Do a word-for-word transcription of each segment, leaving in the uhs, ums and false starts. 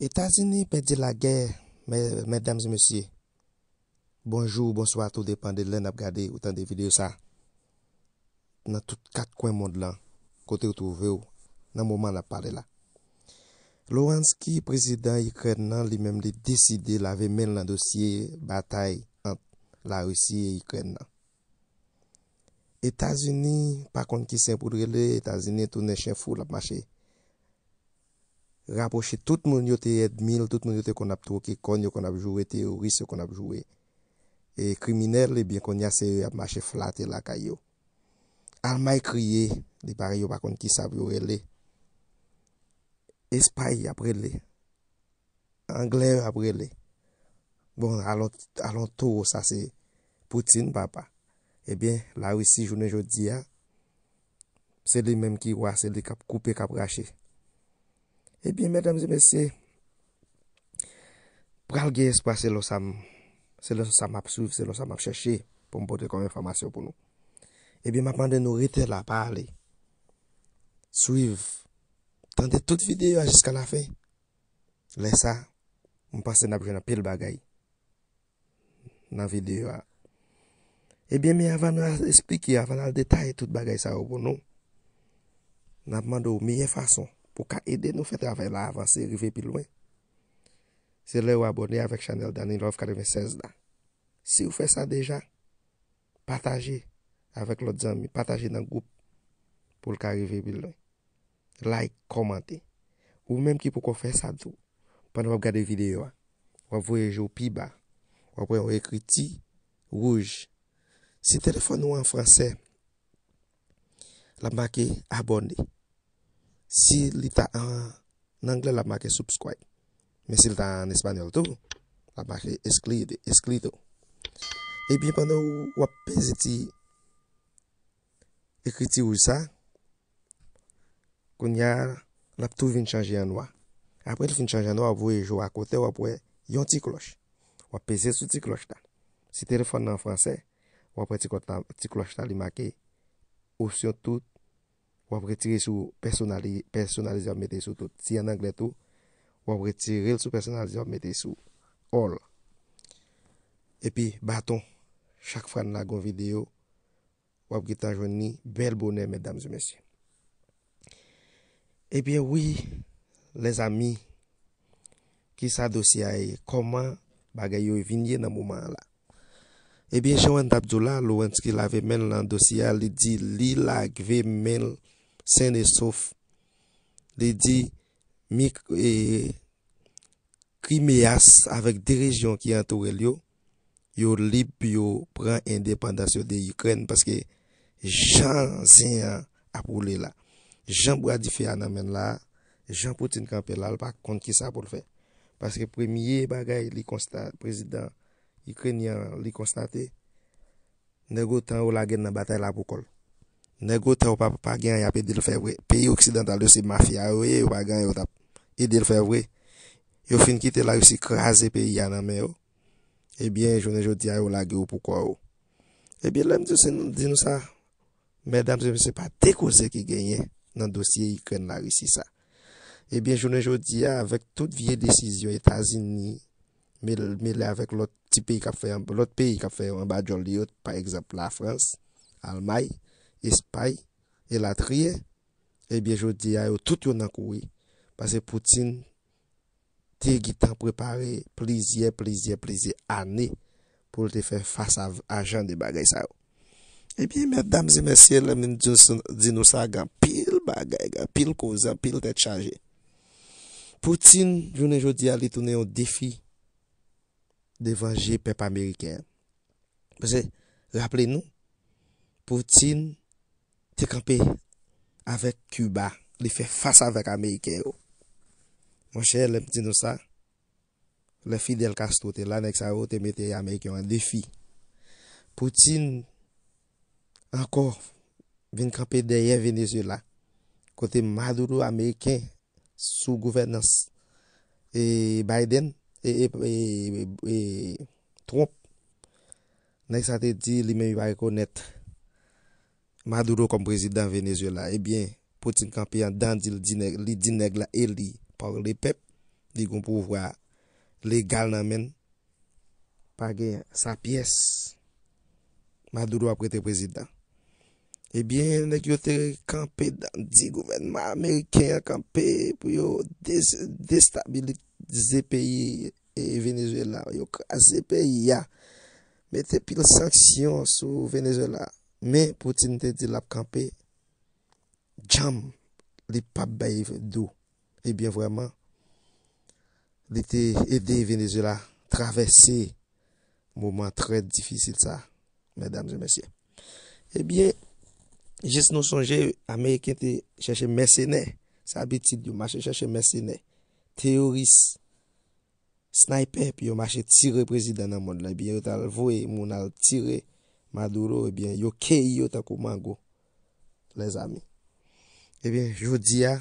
Etazini pèdi lagè, mè- medam e mesye. Bonjou, bonswa, tou depann de lè n ap gade ou tande videyo sa. Nan tout kat kwen mond lan, kote ou twouve w, nan moman n ap pale la. Zelensky, prezidan Ikrèn nan, li menm li deside lave men l nan dosye batay ant Larisi e Ikrèn nan. Etazini pa konn ki sen pou l rele, Etazini tounen chen fou, l ap mache rapwoche tout moun yo te èdmi l, tout moun yo te konn ap twoke kòn, yo konn ap joure teworis, yo konn ap joure e kriminèl, ebyen kounye a se yo y ap mache flate lakay yo. Almay kriye, li pa yo pa konn ki sa pou yo rele. Espay ap rele. Anglè yo ap rele. Bon, alon, alon towo sa se Poutine, papa. Ebyen, Larisi jounen jodi a, se li menm ki wa, se li k ap koupe, k ap rache. Ebyen, medam e mesye, pral gen espwa selon sa m, selon sa m ap swiv, selon sa m ap chèche pou m pote kòm enfòmasyon pou nou. Ebyen, m ap mande nou rete la, pa ale. Swiv. Tande tout videyo a jiska lafen. Lè sa, m panse n ap jwenn anpil bagay nan videyo a. Ebyen, men avan n al esplike, avan n al detaye tout bagay sa yo pou nou, n ap mande w meyè fason pou w ka ede nou fè travay la avanse, rive pi lwen. Se lè w abòne avèk chanèl Danny Love katrevennsèz la. Si w fè sa deja, pataje avèk lòt zanmi, pataje nan gwoup pou l ka rive pi lwen. Like, kòmante. Ou menm ki poko fè sa tou, pandan w ap gade videyo a, w ap voye je w pi ba, w ap wè yon ekriti wouj. Si telefòn ou an fransè, l ap make abòne. Si li ta an, an anglè, l ap make subscribe. Men si l ta an espanyòl tou, l ap make escribe, escrito. Ebyen, pandan w ap peze ti ekriti wouj sa, kounye a, l ap tou vin chanje an nwa. Apre l fin chanje an nwa, w ap voye je w akote, w ap wè yon ti klòch. W ap peze sou ti klòch la. Si telefòn nan an fransè, w ap wè ti klòch la, ti klòch la, li make opsyon tout, w ap retire sou pèsonali-, pèsonalize, w ap mete sou tout. Si an anglè tou, w ap retire l sou pèsonalize, w ap mete sou all. Epi baton, chak fwa n lage yon videyo, w ap gentan jwenn li bèl bonè, medam e mesye. Ebyen wi, lèzami, kisa dosye a ye? Kòman bagay yo vin ye nan moman an la? Ebyen, jan w t ap di w la, Zelensky lave men l nan dosye a, li di li lave men l sen e sof. Li di, mik-, e, Krimeas avèk de rejyon ki antoure l yo, yo lib pou yo pran endepandans yo de Ikrèn, paske jan zen an ap woule la, jan bwa dife a nan men l la, jan Putin kanpe la, l pa konn kisa pou l fè. Paske premye bagay li konsta-, prezidan ikrenyen an, li konstate, nèg otan yo lage l nan batay la pou kò l. Nèg otan yo pa, pa gen anyen y ap ede l fè vre. Peyi oksidantal yo se mafya yo ye, yo pa gen anyen yo t ap ede l fè vre. Yo fin kite Larisi kraze peyi a nan men yo. Ebyen, jounen jodi a, yo lage yo pou kò yo. Ebyen, lè m di, se, di nou sa, medam e mesye, pa de koze ki genyen nan dosye Ikrèn Larisi sa. Ebyen, jounen jodi a, avèk tout vye desizyon Etazini mel-, mele avèk lòt ti peyi k ap fè, lòt peyi k ap fè anba djòl li yo, pa egzanp, Lafrans, Almay, Espay, elatriye, ebyen, jodi a, yo tout yo nan kouri. Paske Putin te gentan prepare plizyè, plizyè, plizyè ane pou l te fè fas a, a jan de bagay sa yo. Ebyen, medam e mesye, lè m di, di nou sa, gen anpil bagay, gen anpil koze, anpil tèt chaje. Putin, jounen jodi a, li tounen yon defi devan je pèp ameriken an. Paske, raple nou, Putin te kanpe avèk Kiba, li fè fas avèk Ameriken yo. Monchè, lè m di nou sa, lè Fidel Castro te la, nèg sa yo te mete Ameriken yo an defi. Putin ankò vin kanpe dèyè Venezuela, kote Maduro Ameriken sou gouvènans e Biden e, e, e, e Trump, nèg sa te di li menm li pa rekonèt Maduro kòm prezidan Venezuela. Ebyen, Putin kanpe anndan di l di nèg, li di nèg la eli par le peuple, li gen pouvwa legal nan men l. Pa gen sa pyès. Maduro ap rete prezidan. Ebyen, nèg yo te kanpe dan di gouvènman ameriken an kanpe pou yo des- destabilize peyi e Venezuela. Yo kraze peyi a. Mete pil sanksyon sou Venezuela. Men Putin te di l ap kanpe djanm, li p ap bay dou. Ebyen, vrèman, li te ede Venezuela travèse moman trè difisil sa, medam e mesye. Ebyen, jis nou sonje, Ameriken te chèche mèsenè. Se abitid yo, mache chèche mèsenè, teyoris, snaypè, pou yo mache tire prezidan nan mond lan. Ebyen, yo t al voye moun al tire Maduro, ebyen, yo keyi yo tankou mango, lèzami. Ebyen, jodi a,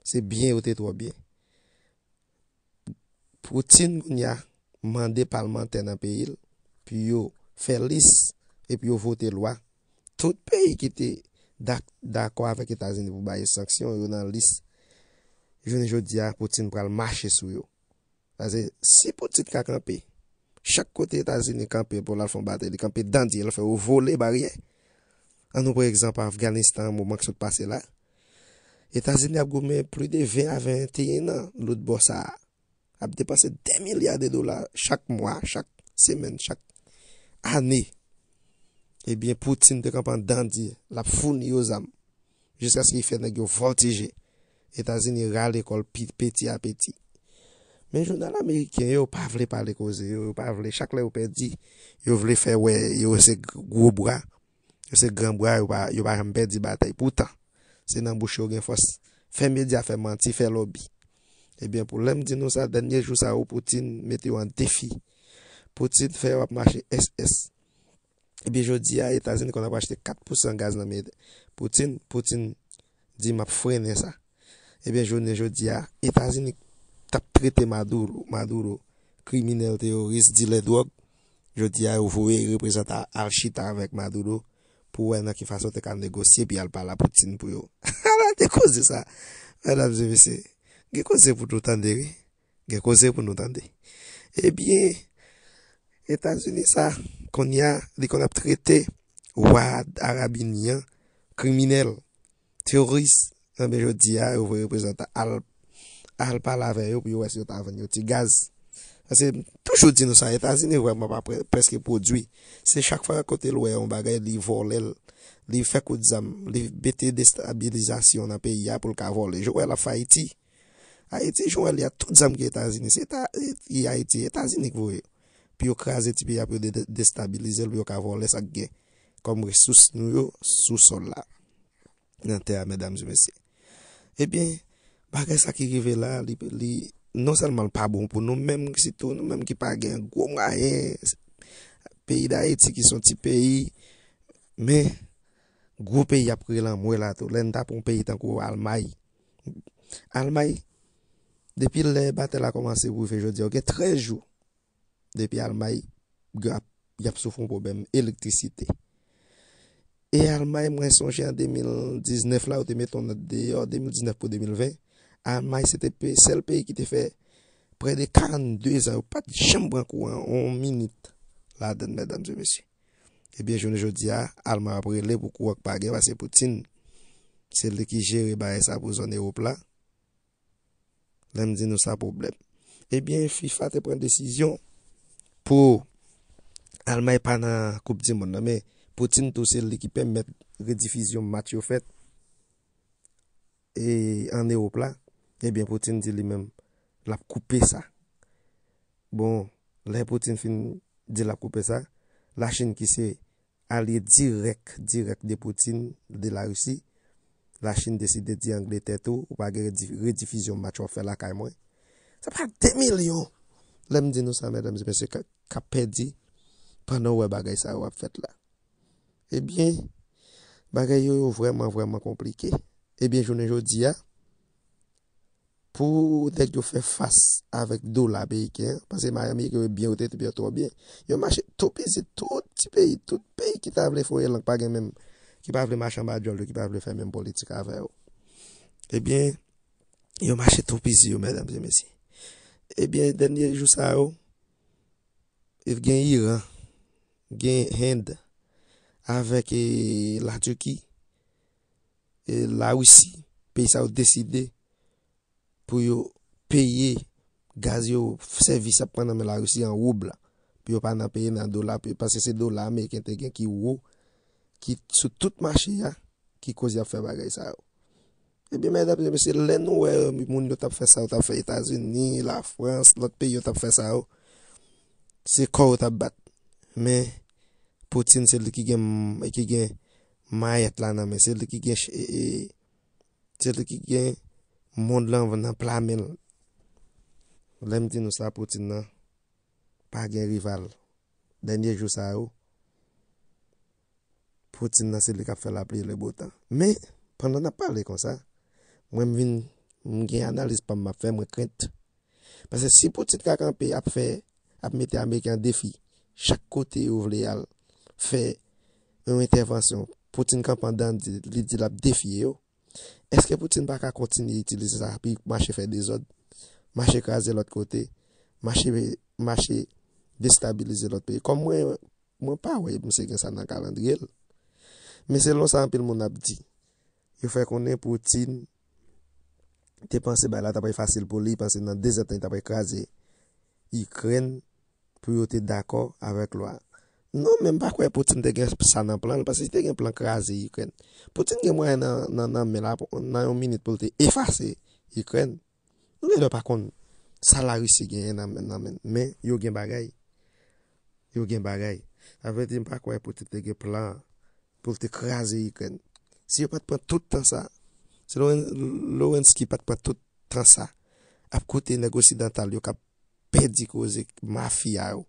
se byen yo te twò byen. Putin kounye a mande palmantè nan peyi l pou yo fè lis epi yo vote lwa. Tout peyi ki te dak- dakò avèk Etazini pou bay sanksyon, yo nan lis. Jounen jodi a, Putin pral mache sou yo. Paske si Putin ka kanpe, chak kote Etazini kanpe pou l al fè yon batay, li kanpe dandi, l fè yo vole baryè. An nou pran egzanp Afganistan, moman k sot pase la. Etazini ap goumen plis de ven a venteyen an lòt bò sa a. Ap depanse de milya de dola chak mwa, chak semèn, chak ane. Ebyen, Putin te kanpe an dandi, l ap founi yo zam. Jiskaske li fè nèg yo vòltije. Etazini rale kò l pi- peti a peti. Men jounal ameriken yo pa vle pale koze yo, yo pa vle, chak lè yo pèdi, yo vle fè wè yo se gwo bra, yo se gran bra, yo pa, yo pa janm pèdi batay. Poutan, se nan bouch yo gen fòs. Fè medya, fè manti, fè lòbi. Ebyen, pou lè m di nou sa, dènye jou sa yo, Putin mete yo an defi. Putin fè yo ap mache S S. Ebyen, jodi a, Etazini konn ap achte kat pousan gaz nan men Putin. Putin di, "M ap frennen sa." Ebyen, jounen jodi a, Etazini t ap trete Maduro, Maduro, kriminèl, teyoris, dilè dwòg. Jodi a, yo voye reprezantan al chita avèk Maduro pou wè nan ki fason te ka negosye, epi al pale a Putin pou yo. Ala de koze sa, medam e mesye. Gen koze pou nou tande, wi. Gen koze pou nou tande. Ebyen, Etazini sa, kounye a, li konn ap trete wa Arabini an kriminèl, teyoris. Ebyen, jodi a, yo voye reprezantan al, al pale avè yo pou yo wè si yo ta vann yo ti gaz. Paske, m toujou di nou sa, Etazini vrèman pa pre- prèske pwodui. Se chak fwa kote l wè yon bagay, li vòlè l, li fè kout zam, li mete destabilizasyon nan peyi a pou l ka vòlè. Jowèl ap fè Ayiti. Ayiti, jowèl, y a tout zam ki Etazini. Se ta, e, e Ayiti, Etazini ki voye yo. Pou yo kraze ti peyi a, pou yo de- destabilize l, pou yo ka vòlè sa k gen kòm resous nou yo sou sòl la, nan tè a, medam e mesye. Ebyen, bagay sa ki rive la, li, li non sèlman l pa bon pou nou menm, sitou nou menm ki pa gen gwo mwayen, peyi Dayiti ki se yon ti peyi, men gwo peyi ap rele anmwe la tou. Lè n ta pran yon peyi tankou Almay. Almay, depi lè batay la kòmanse pou rive jodi a, gen trèz jou depi Almay ap, y ap soufri yon pwoblèm elektrisite. E Almay, mwen sonje an de mil diznèf la, yo te mete yon nòt deyò, de mil diznèf pou de mil ven, Almay se te pe- sèl peyi ki te fè prè de karannde zan, yo pa t janm pran kouran yon minit ladan l, medam e mesye. Ebyen, jounen jodi a, Almay ap rele pou kouran k pa gen, paske Putin, se li ki jere bagay sa pou zòn Ewòp la. Lè m di nou sa, pwoblèm. Ebyen, fifa te pran desizyon pou Almay pa nan Koup di Mond nan, men Putin tou se li ki pèmèt redifizyon match yo fèt, e, ann Ewòp la. Ebyen, Putin di li menm, l ap koupe sa. Bon, lè Putin fin di l ap koupe sa, Lachin ki se alye dirèk, dirèk de Putin, de Larisi, Lachin deside di Angletè tou, ou pa gen redi- redifizyon match w ap fè lakay mwen. Sa pa de milyon. Lè m di nou sa, medam e mesye, k- k ap pèdi pandan w wè bagay sa yo ap fèt la. Ebyen, bagay yo, yo vrèman, vrèman konplike. Ebyen, jounen jodi a, pou nèg yo fè fas avèk dola ameriken an, paske Miami yo byen, yo te byen, twò byen. Yo mache toupizi tout ti peyi, tout peyi ki ta vle foye lang, pa gen menm, ki pa vle mache anba djòl yo, ki pa vle fè menm politik avè yo. Ebyen, yo mache toupizi yo, medam e mesye. Ebyen, dènye jou sa yo, gen Iran, gen End, avèk e, Latiki, e, Larisi, peyi sa yo deside pou yo peye gaz yo, sèvis y ap pran nan men Larisi an woub, pou yo pa nan peye nan dola, pou- paske se dola ameriken te gen ki wo, ki sou tout mache a, ki koz y ap fè bagay sa yo. Ebyen, medam e mesye, lè nou wè moun yo t ap fè sa, yo t ap fè Etazini, Lafrans, lòt peyi yo t ap fè sa yo, se kò yo t ap bat. Men, Poutine, se li ki gen, ki gen mayèt la nan men, se li ki gen, ch- e, e, se li ki gen mond lan nan pla men l. Lè m di nou sa, Poutine nan pa gen rival. Dènye jou sa yo, Poutine nan se li k ap fè lapli e le bo tan. Men, pandan n ap pale konsa, mwen m vin, m gen analiz pa m m ap fè, mwen krent. Paske si Poutine ka kanpe ap fè, ap mete Ameriken an defi, chak kote yo vle al fè yon entèvansyon, Poutine kanpe anndan, di- li di l ap defye yo, èske Poutine pa ka kontinye itilize sa, epi mache fè dezòd, mache kraze lòt kote, mache, mache destabilize lòt peyi? Kòm mwen, mwen pa wè misye gen sa nan kalandriye l. Men selon sa anpil moun ap di, yo fè konnen Poutine te panse bagay la t ap fasil pou li, panse nan de zè tan li t ap kraze Ikrèn pou yo te dakò avèk lwa. Non, men m pa kwè Poutine te gen sa nan plan l, paske li te gen plan kraze Ikrèn. Poutine gen mwayen nan, nan, nan men la, nan yon minit pou l te efase Ikrèn. Nou gen dwa pa konn sa Larisi genyen nan, nan men, men yo gen bagay. Yo gen bagay. Sa vle di, m pa kwè Poutine te gen plan pou l te kraze Ikrèn. Si yo pa t pran tout tan sa, si Loren- Zelensky pa t pran tout tan sa, ap koute nèg osidantal yo k ap pèdi koze mafya yo,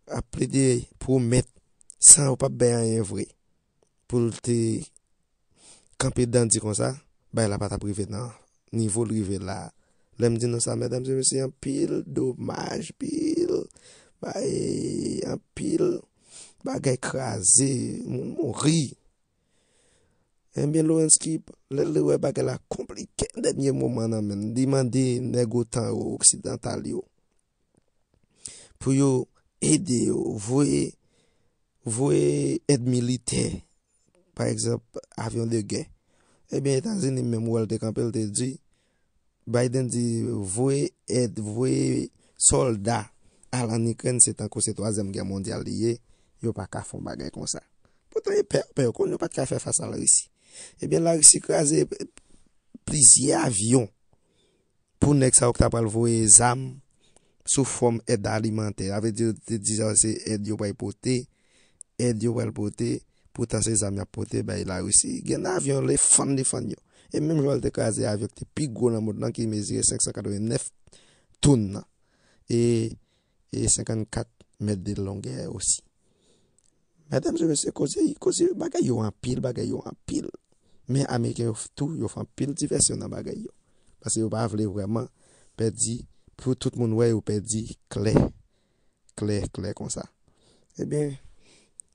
ap plede pwomèt san yo p ap bay anyen vre, pou l te kanpe dan di konsa, bagay la pa t ap rive nan nivo l rive la. Lè m di nou sa, medam e mesye, anpil domaj, pil, bay, anpil bagay kraze, moun mouri. Ebyen, Zelensky, lè l wè bagay la konplike dènye moman nan men l, li mande nèg otan yo, oksidantal yo, pou yo ede yo, voye, voye èd militè, pa egzanp, avyon de gè. Ebyen, Etazini menm wè l te kanpe, l te di, Biden di, voye èd, voye sòlda al ann Ikrèn, se tankou se twazyèm gè mondyal li ye, yo pa ka fè yon bagay konsa. Poutan, yo pè, pè, yo konn yo pa t ka fè fas a Larisi. Ebyen, Larisi kraze plizyè avyon pou nèg sa yo ki ta pral voye zam sou fòm èd alimantè. Sa vle di, yo te di sa se èd yo pral pote, èd yo pral pote, poutan se zam y ap pote bay Larisi. Gen avyon, li fann, li fann yo. E menm jan l te kraze avyon ki te pi gwo nan mond lan, ki mezire senk san katrevennnèf toun nan. E, e senkannkat mèt de longè osi. Medam e mesye, koze, koze, bagay yo anpil, bagay yo anpil. Men Ameriken yo f- tou, yo fè anpil divèsyon nan bagay yo. Paske yo pa vle vrèman pèdi, pou tout moun wè yo pèdi klè, klè, klè konsa. Ebyen,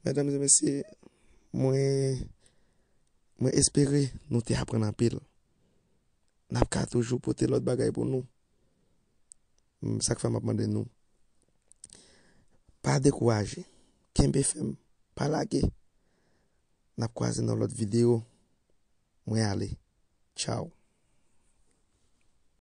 medam e mesye, mwen, mwen espere nou te aprann anpil. N ap ka toujou pote lòt bagay pou nou. Mm, sa k fè m ap mande nou, pa dekouraje. Kenbe fèm. Pa lage. N ap kwaze nan lòt videyo. Mwen ale. Tchaw.